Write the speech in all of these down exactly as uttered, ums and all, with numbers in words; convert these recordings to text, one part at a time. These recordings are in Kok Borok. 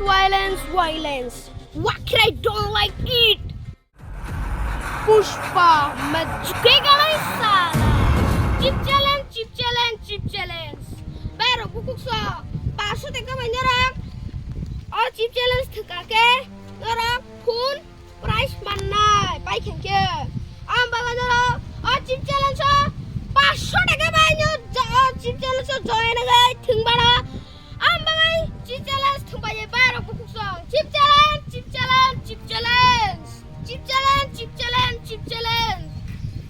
Violence, violence. Wakrai don't like it. Pushpa, majuke galai sala. Chip challenge, chip challenge, chip challenge. Bai rok bukuk so, paso teka bai norok. O chip challenge thwka khe norok phone prize mannai, pai khenkhe. Am bagwi norok o chip challenge o paso teka bai no ja-, o chip challenge o join wngwi thwng bana. Am bagwi chip challenge thwngpaye bai rok bukuk song. Chip challenge, chip challenge, chip challenge. Chip challenge, chip challenge, chip challenge.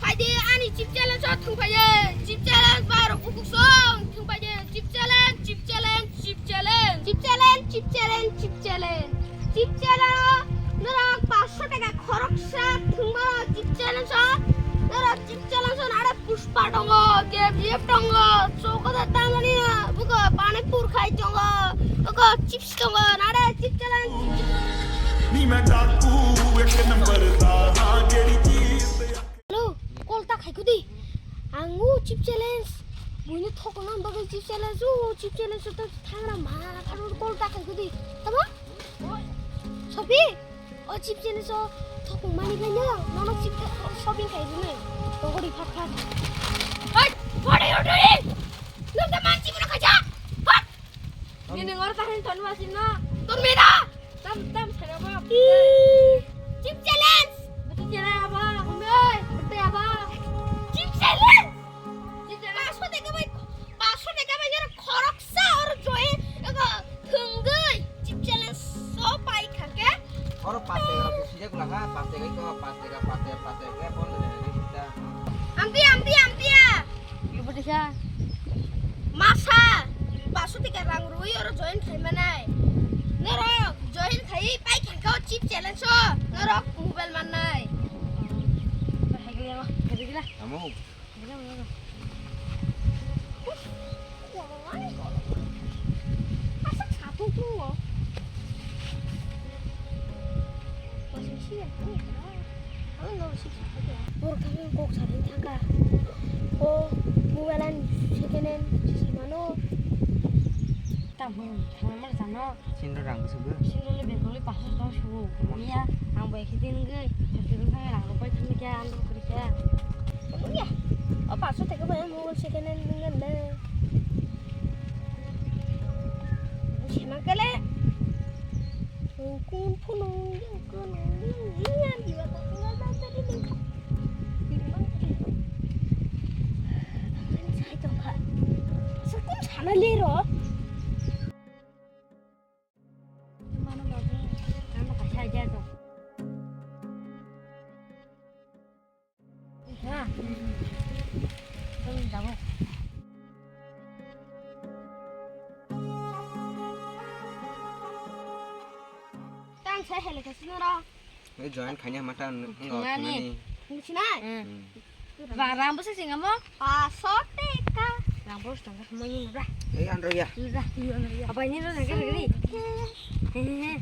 Phaidi ani chip challenge o thwngpaye. Chip challenge bai rok bukuk song thwngpaye. Chip challenge, chip challenge, chip challenge. Chip challenge, chip challenge, chip challenge. Chip challenge o norok paso teka khoroksa thwngma chip challenge o. Norok chip challenge o nare Pushpa tongo, K G F tongo, Chokodar tamani buko Panipur khai tongo, buko chips tongo, nare chip challenge. Ni main chaku ek number da, haan, jehdi cheez. Hello, call ta khai kudi. Ang o chip challenge. Buino thokna bagwi chip challenge, o chip challenge to thangra ma, karon call ta khai kudi. Tamo? Sopi? O chip challenge o thokong mani bai no, nono chip shopping khai rwnai. Togori phat phat. Hoi, what are you doing? Nung ta man chip no khaja. Hot. Nini ngor ta hin ton wasin no. Ton mena. Tam tam sera ba. Chip challenge. Betul challenge apa? Kumbe, betul apa? Chip challenge. Chip challenge. Paso teka bai, paso teka bai nero khoroksa or joy ego thwngwi chip challenge so pai khake. Oro pas teka rok sijak laka, pas teka iko, pas teka, pas teka, pas teka, phone de de de sita. Ampia, ampia, ampia. Ibu desa. Masa, paso teka rang rui oro join khai manai. Norok join khai pai khake o chip challenge so. Norok mobile mannai. Hai gila, hai gila. Amo. Borok thangwi kok saring thangkha. O mobile ani second hand se mano. Tamo thangma jano. Sindro rang bwswk bo? Sindro le bag le paso tong subo. Omo. Miya ang bai khe din gwi. Thang rang rok bai thang khe ang rok kri khe. Omo ya. O paso teka bai mobile second hand nang le. Sima kele. Kun phunu yang kun yang yang yang diwa ko tinggal tadi nih. Sai tongkha. Sukun sana lero. Mano babu, ano kasih aja dong. Ha. Tong jabo. Tang sai hele kasi nara. Ei join khaina mata ang thangmani. Thangmani. Businai? Hmm. Hmm. Rang, rang bwswk sing amo? Paso teka. Rang bwswk tong kha, moi ni nura. Ei andro ya. Nura, nura, nura. Abai ni nura nang kha gari. He, he, he.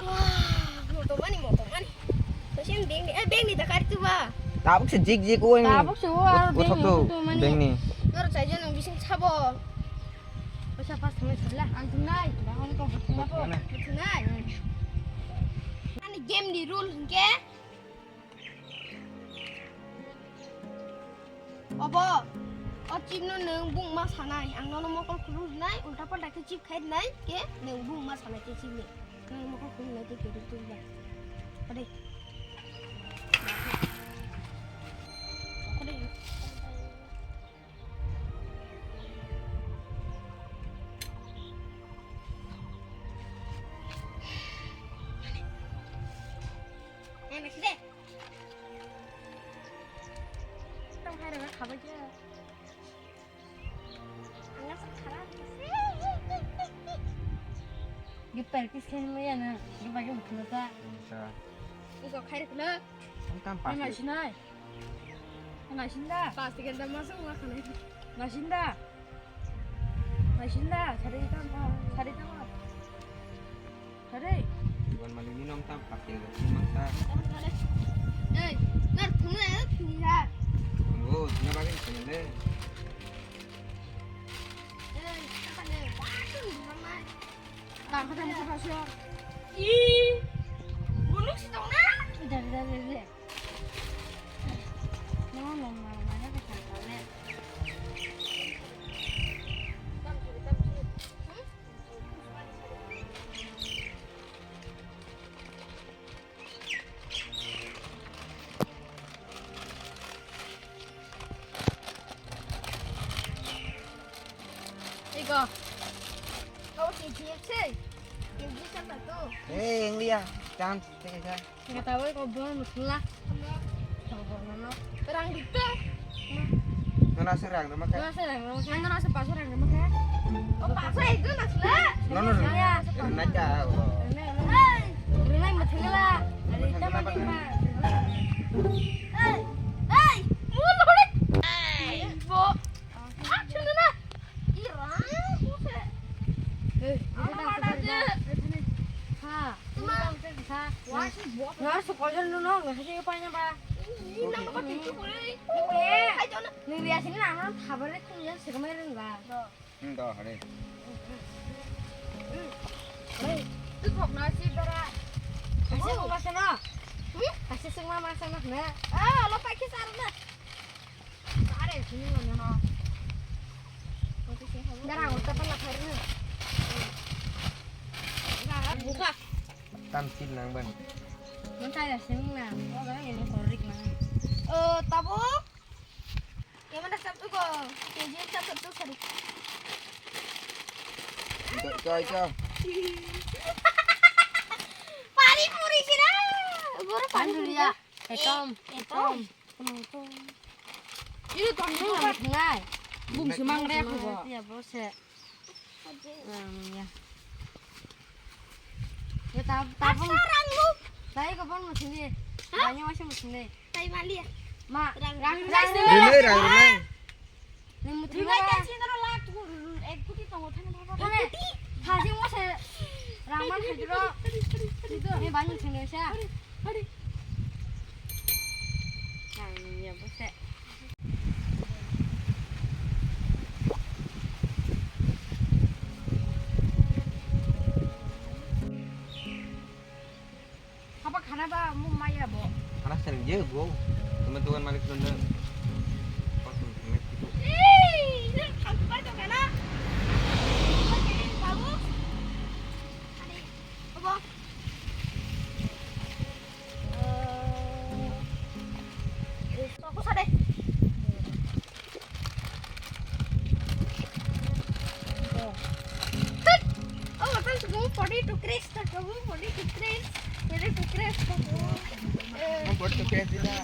Wah, moto mani, moto mani. Kosin beng ni, eh, beng ni dakar tu ba. Tabuk se jik jik o. Tabuk se o, aro beng ni tu mani. Beng ni. Noro chai jan bising sabo. Osa pas thangna sala. Ang thungnai. Bahon ko thungnai. Thungnai. Ani game ni rule hingke. Obo. O chip no nwng bung ma sanai. Ang nono mokol khuluk nai. Ulta palta khe chip khai nai. Ke nwng bung ma sanai ke chip ni. Nwng mokol khuluk nai ke ke tu ba. Ade. Ade. Di practice khe maya na, di bagi mukna ta. Iko khai rikna. Tam pas. Naisinai. Naisinda. Pas tiga jam masuk lah kena. Naisinda. Naisinda, sari tam, sari tam. Sari. Iwan mali minum tam, pas tiga jam mata. Ei, nar thungna ya, thungna. Tunggu, thungna bagi thungna le. Ei, apa le? Waduh, mama. Ang kata musi paso. I, bunuk si tong na? Dare, dare, dare. No, no, no, no, no, no, no, no. Ego. Kau K G F se. K G F sampai tu. Eh, yang dia. Jangan. Ngatawai ko bon mutla. Rang dikte. Nono se rang rwma kha. Nono se rang rwma kha. Nono se paso rang rwma kha. O paso ekjon asla. Nono rwma. Ya. Rwna kha. Hey. Rwna mutla. Ari ta mati ma. Hey. Hey. Mul hore. Bo. Ah, chuna na. Are, sini mana no? Darang udah pernah hari ini. Darang buka. Tamsil nang ban. Mentah ya sini nang. Oh, bang ini korik nang. Eh, tabuk. Yang mana satu kok? Yang jenis satu tuh satu. Ito, ito, ito. Pani puri sih dah. Baru pani puri ya. Etom. Etom. Ini tong ni ngai. Bung semang rek ko. Ya bose. Ya. Ya tab tab. Asa rang lu. Dai ko bon musim ni. Banyak masih musim ni. Dai mali ya. Ma rang rang rang. Rang rang. Ni muthung. Ribai ta chin ro lak tu ek kuti tongo thang baba. Thane. Thajing mo se. Raman hajro. Ni banyu thang sa. Nang ni ya bo se. Apa khana ba mu maya bo? Khana sen je bo. Tuma dukan malik nonda. Pas mek tu. Eh, ini kan tu pai tu kana? Babu. Ani, apa? Eh, aku sadar. Oh, kan sudah forty two crash tak, kamu forty two crash, forty two crash tak, kamu. Eh. Mau buat tu crash juga.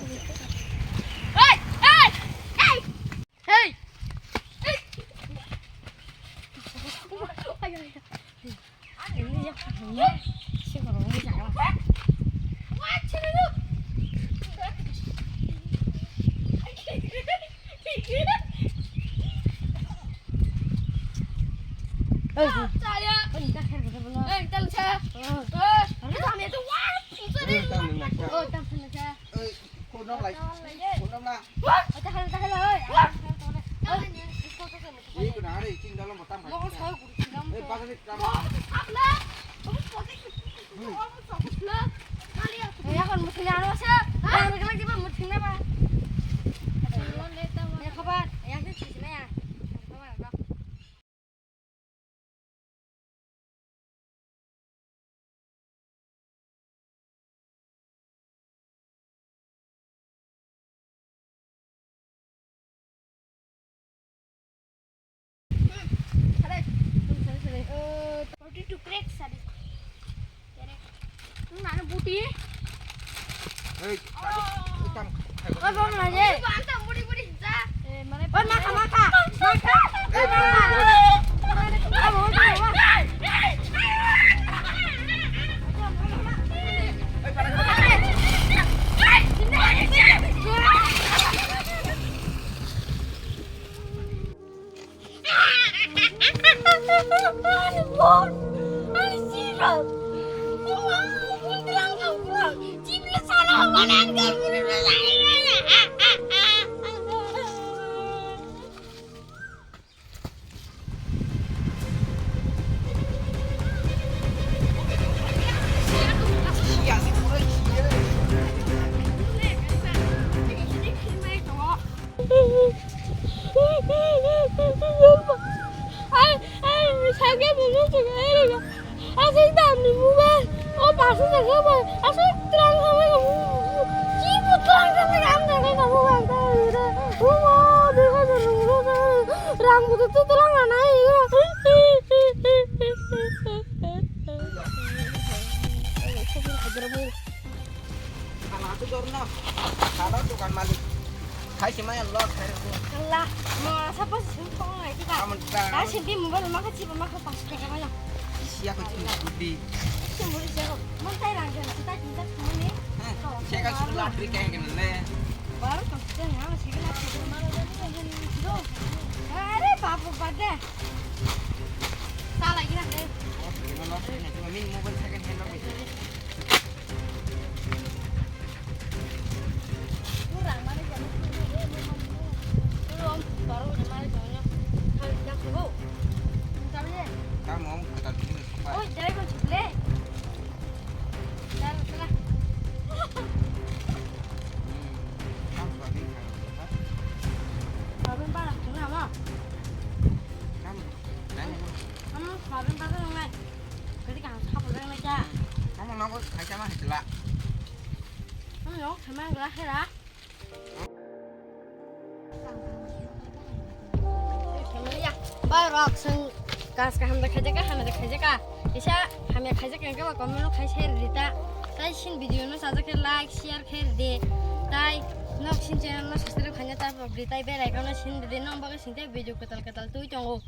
Hey, hey, hey, hey. Ayo, ayo. Yakon muthungni ano se. Yang rwgwlak jeba muthungna ba. Yang khabar, yang se sisina ya. Khabar ba. Forty two crack sadi. Mana buti? Hei, utang. Oi, bom lagi. Bom, bom, bom. Oi, maka, maka. Maka. Hei, bom, bom, bom. Ake bulu suka erega. Asik tamni mobile. O pasu jaga bai. Asik terang sama kamu. Ki bu terang sama kamu jaga kamu bangsa erega. Uma, dia kan terus terus. Rambut itu terang anai. Ala tu dorno. Ala tu kan malik. Khai si mayan lo khai. Allah, mo asa pas sing kong ai kita. Amun ta. Dah sih di mobile maka sih maka pas ke kaya. Siya ko chin budi. Sih muli siya ko. Mon tai rang jan kita kita semua ni. Siya kan sudah latri kayak gini le. Baru kau sudah ya, masih kena sudah malu dan sudah. Are babu bade. Salah gila deh. Gimana? Ini cuma min mobile second hand lagi. Kamu mau kata dulu, Pak. Oh, jadi kau cuplek. Jalan, jalan. Hmm. Kamu sudah bingung, Pak? Babin parah, kenapa? Kamu, kamu. Kamu babin parah, kenapa? Jadi kamu siapa yang ngajak? Kamu nongol, kaisa mah hela. Kamu nongol, sama gelah hela. Bai rok seng kas kaham da khaijaka, hama da khaijaka. Isa hamya khaijaka, engke ba comment no khai share di ta. Tai sin video no sajak khe like, share khe di. Tai nok sin channel no subscribe khaina ta pok di. Tai bell icon no sin di. Nong baga sing te video ketal ketal tui tongo.